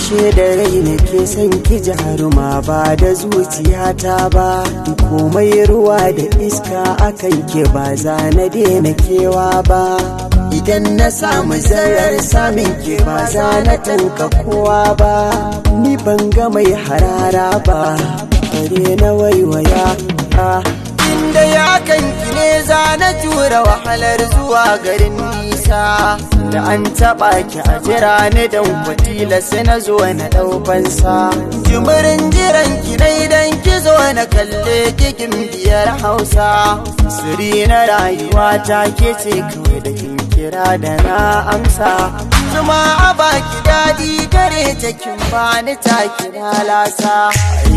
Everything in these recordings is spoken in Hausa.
Ashe da rai nake son ki jaruma, ba da zuciyata ba. Komai ruwa da iska akan ke, ba za na daina kewa ba. Idan na samu zarar samun ke, ba za na tanka kowa ba. Ni ban ga mai harara ba, bare na waiwaya. Inda ya kanki ne za na jura wahalar zuwa garin nisa. Da an taɓa ki a jira ni, don kwatila sai na zo na ɗaufansa. Jimirin jiran ki na idan ki zo na kalle kikin biyar Hausa. Siri na rayuwa ta ke ce kawai, da kin kira da na amsa. Zuma a baki daɗi gare ta, kin bani ta kira lasa.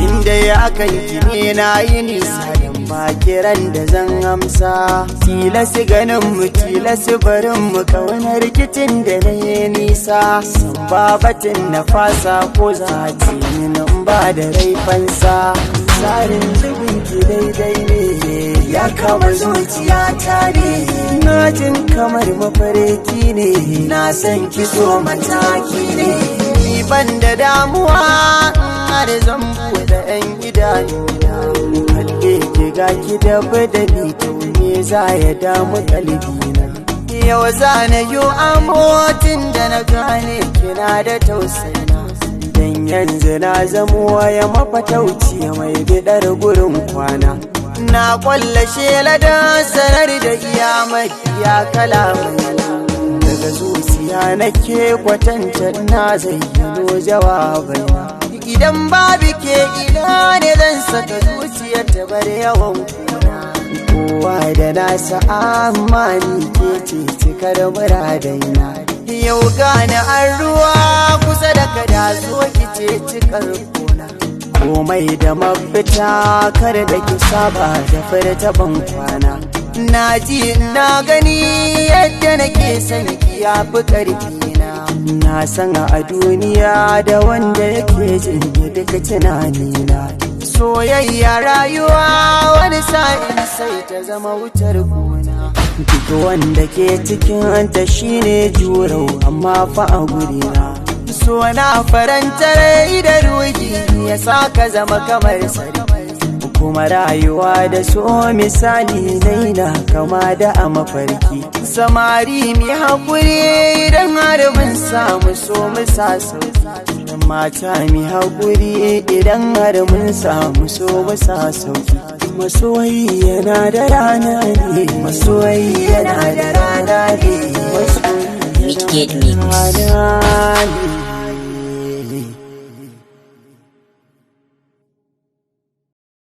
Inda ya kanki ne na yi nisa, dan ba kiran da zan amsa. Tilasi ganin mu, tilasi barin mu, kaunar rikicin da na yi nisa. San babatin na fasa ko za a ce min in ba da raifansa. Tsarin zubin ki daidai ne, ya kama zuciya ta ne. Na jin kamar mafarki ne, na san ki so mataki ne. Ni ban da damuwa har zan buɗe 'yan idanuna. Kalle ki, ga ki da badali, to me za ya damu kalbina? Yau za na yi amotin da na gane kina da tausayina. Dan yanzu na zamo waya mafatauci mai bidar gurin kwana. Na kwalla shela da sanar da iya makiya kalamai. Daga zuciya nake kwatanta, na zayyano jawabai. Idan babu ke, ina ne zan saka zuciyar ta bar yawan kuna? Kowa da nasa, amma ni ke ce cikar muradaina. Yau gane an ruwa kusa da kada, zo ki ce cikar kona. Komai da mafita, kar da ki saba da furta ban kwana. Na ji na gani yadda nake son ki ya fi ƙarfi na. Na san a duniya da wanda yake jin duka tunanina. Soyayya rayuwa, wani sa'in sai ta zama wutar gona. Duk wanda ke cikin ta shine jurau, amma fa a gurina so na faranta rai da ruhi, ya sa ka zama kamar sarki. Kuma rayuwa da so misali naina kama da a mafarki. Samari mi haƙuri, idan har mun samu so mu sa sauki. Mata mi haƙuri, idan har mun samu so mu sa sauki. Masoyi yana da rana ne, masoyi yana da rana ne, masoyi Midgate Mix. yana da rana.